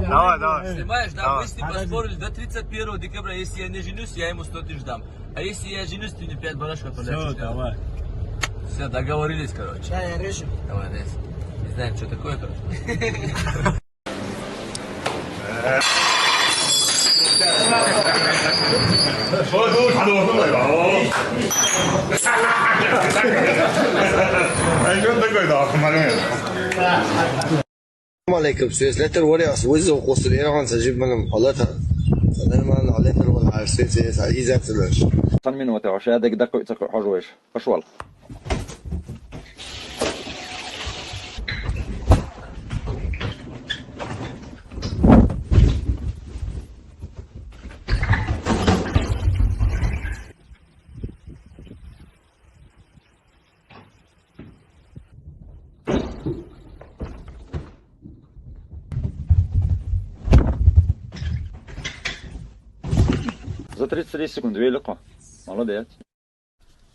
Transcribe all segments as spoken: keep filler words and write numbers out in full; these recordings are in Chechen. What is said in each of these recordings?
Давай, давай. Снимаешь, да? Давай. Мы с ним поспорили до тридцать первого декабря. Если я не женюсь, я ему сто тысяч дам. А если я женюсь, ты мне пять барашков полетишь. Все, давай. Все, договорились, короче. Да, я режу. Давай, режь. Не знаем, что такое, короче. А что такое, да, момент? Алейкум, сюес летер вари ас виза къусур иргъан сажиб манам халата. Санай ман алетер вал арсен сес изацлаш. Сан минута хо шадек дакъу цакъу хожуеш. Пошёл. За тридцать три секунды вели хо. Молодец.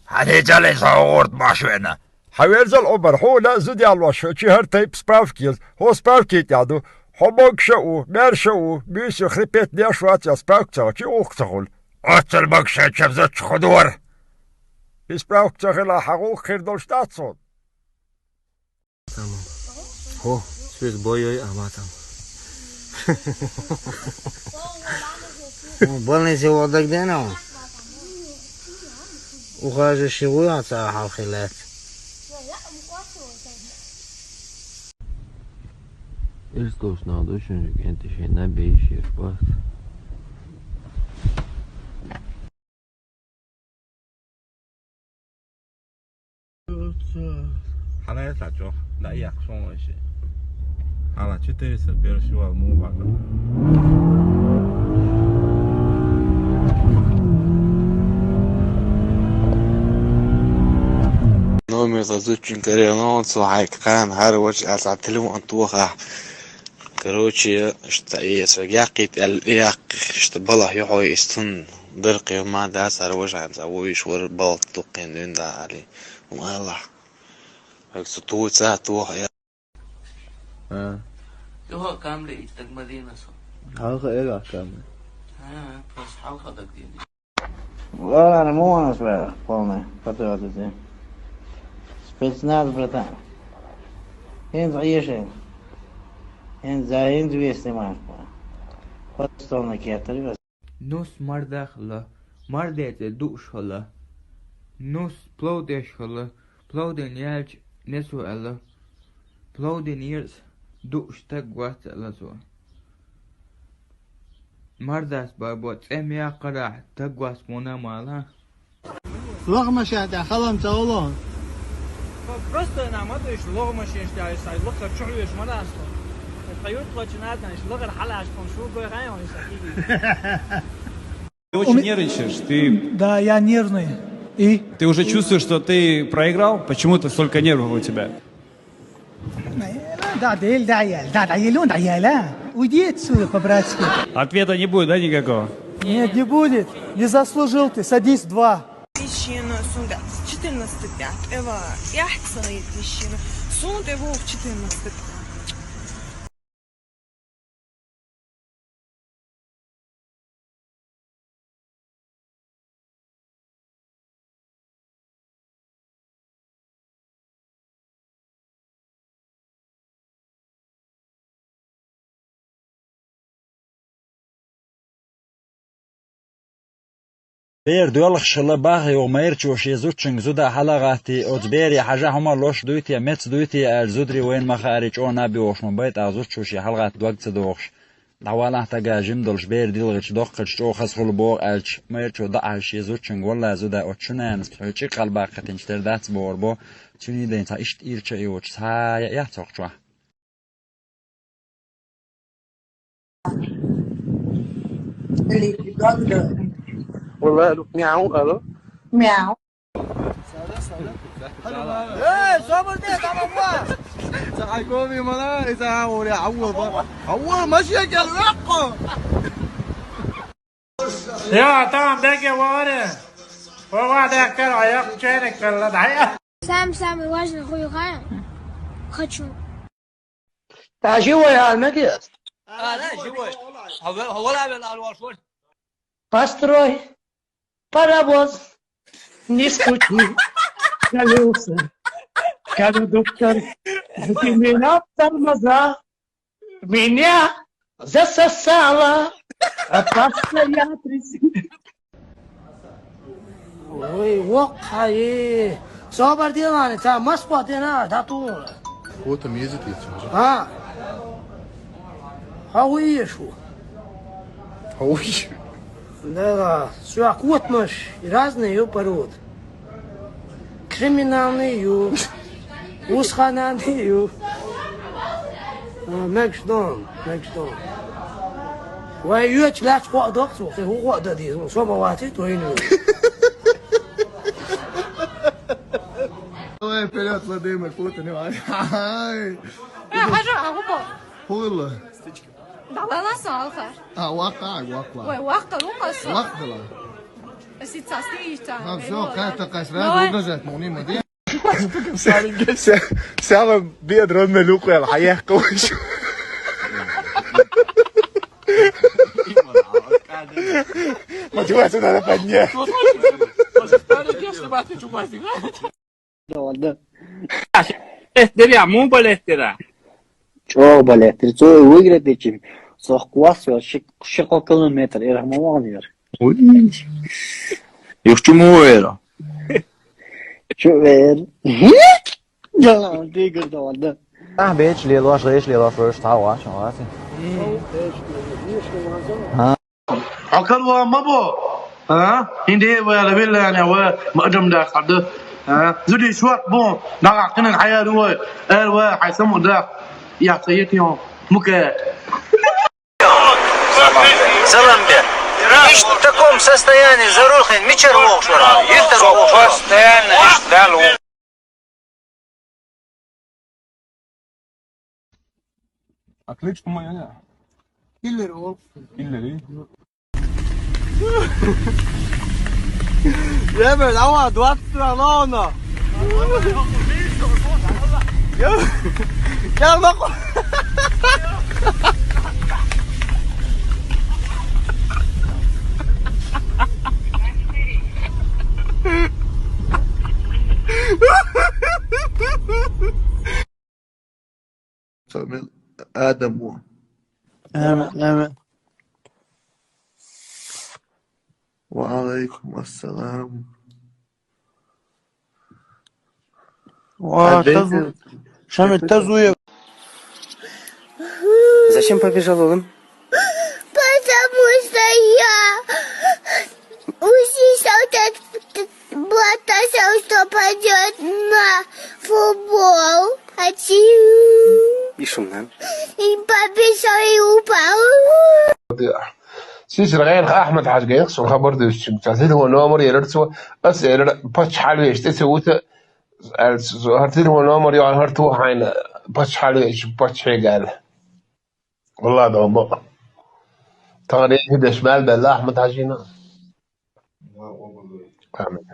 Хьалхе чӀале ца гӀорт машвена. Хьаверзал Ӏумар, хьуна зуда яллош чи хӀар тайп справка еза. Хьо справка тӀехь ду. Хьо могуша у, маьрша у, буьйса хрипет деш вац я справка ца, чи ухк ца хуьлу. Оццал могуша чам зудчу худор. И справка ца хила хьан гӀуллакх хир долуш дац хьуна? Тамам. Хо, цуьз бойой, а ма там. Ну, больнице вон дагдена он. Ухаживающий вуй а ца хьалхе лаьцна. Ирс долуш нах ду шуьнан кӀентий шайн наб бейшера бац. Хьала яц хьан чӀогӀа? Да, яккха шун вайши. Хьала четыреста первый шувал муха. Номер за зудчун каре, но он цо хьайга кхана хӀара вача аьлла телефон тоха. Короче, иштта, и ас вега яккхийта аьлла, и яккхий, иштта, балахь ю хьо, и стун дара кхин ма дац, хӀара важа хьаьнца вуйш вара балта дуккхин дуьйна да али. Хьуна алахь. Вега цу туй ца тоха, я. А. Юха камри иттаг ма дийна со. Хьалха эла камри. А, просто хьалха даг дийна. Ладно, муха ас вара полный патриотизм. Спецназ, братан. ХӀинца Ӏешина. ХӀинца за, хӀинца вести мархо. Хостовна кеттара вес. Нус мардах ла, мардеце дууш хала. Нус плов деш хала, плов ден яьлча несо аьлла. Плов ден ерас дууш таг вац аьлла цо. Мардас бабо, цӀе мяккхарахь таг вац муна мала. Лахмашен тӀехь халам ца гӀо лоху. Просто нах ма дуьйш, лохмашен тӀехь, ай лакхара чу хьоьжуш ма дац тхо. Тхан юрт кхочу нацан, иш лахара хьалаш тхуна шу гой хьайн ван ша киги. Ты очень нервничаешь, ты... Да, я нервный. И? Ты уже чувствуешь, что ты проиграл? Почему ты столько нервов у тебя? Да, да, да, да, да, да, да, да, да, да, да, да. Уйди отсюда по-братски. Ответа не будет, да, никакого? Нет, не будет. Не заслужил ты. Садись, два. Тишина, сунда, четырнадцать пять. Эва, я тишина. Сунда, Эва, четырнадцать пять. Бер доьлхуш хилла баха юха майрачо шен зудчуьнга зуда хьала а гӀаттий, оцу бере хьажа хӀума лош дуй те, меца дуй те аьлча, зударий вайна ма хаарий чӀогӀа наб йохуш ма бай, тӀаккха зудчо шен хьалагӀатта дог ца дохуш. ДӀавалахь тага жима долуш бер дилгӀачу доккхачу чӀогӀа хаза хуьлу боху аьлча, майрачо дӀа а хьажа шен зудчуьнга, валлахӀи, зуда, оцу шун нанас хьо чӀиккъал баккхийтинчу тера дац бохура бо, цуьнан дайна цхьа иштта ирча а йоцуш, цхьа а яц хӀокху чохь. Валлахи, мяу, алло. Мяу. Эй, собар де, тамам ва! Ца хьайгови мала, иза хьан ури, хьан ури, хьан ури, машек ял ваккху! Я, там беге варе. Ва ва дехкар, а як чайник карла, да я. Сам-самый важный хуйга хочу. Та жи вай хьал мегес. А, да, живой. А вы, а вы, а вы, а вы, а вы. Построй паровоз, не скучи колеса. Кондуктор, ты меня в тормоза, меня засосало, а постоянно трясет. Ой, воккхае. Собар делани, ца Москва дена, да ту. Вот там ездит ведь уже. А. Хауишу. Хауишу. Да, да. Всё, кот наш, разные ю пород. Криминальный ю. Усханан ю. А, мегаш дон, мегаш дон. Вай юач лач кхоъ доккху, кхы хӀу кхоъ да деза, со ма ваций, тхо йина. Давай вперёд, Владимир Путин, Иван. Ай. Э, хьажа, а, хӀу бо? ХӀу хилла? Далала со алхар. А, вакъа, вакъа. Вай, вакъа, вакъа со. Вакъа дала. Аси цасти ишта. Ха, всё, кайта кайсра, давай. Угрожать, муни, муни. Ся-, сяла бедро мелукъел хьаехкаваш. Мотивация надо поднять. Балет деря, мун балет дера. ЧӀогӀа балет дер. Цо выиграть дечи. Сох квас вер, ши-, ши-кхо километр, эр ма вагӀнер. Уй. Юхчу му вера? Чу вер? Яла, тигр да валда. А, беч лелош, реш лелош, реш та ваш, ваш. Хьо карла ма бо, а? ХӀинде вала виллана ва ма адам да хада, а? Зуди шуат бо, дага кхинан хьаяр вай, эр ва хьай саму да, я саит ё, мука. Салам бе. Ишт в таком состоянии за руль хин, мичар вохшура, иртар вохшура. Постоянно ишт дал вохшура. А кличка моя, не? Киллер, о. Киллер, и? Rebel, давай, двадцать два лауна. Я, я нахуй. Самил Адам. Аьма, аьма. Ва алейкум ассалам. Ва, Адейка. Тазу-, Шамиль, тазуя. Зачем побежал, улым? Потому что я Усишал так, так, Батасов, что пойдет на футбол. Ачу. И шумнан. И побежал, и упал. Сисра гӀелха Ахьмад-Хьажа гайх, сон хабар дуьсчиг. Ца телефон номер ерар цо, ас ерар паччахьалвеш, тӀе ца вута, аьлла, цо, хӀара телефон номер йоӀан хӀара ту хьайна паччахьалвеш, паччахье гала. Валла, догӀма. Тахана хӀидаш мел белла Ахьмад-Хьажина. Амин.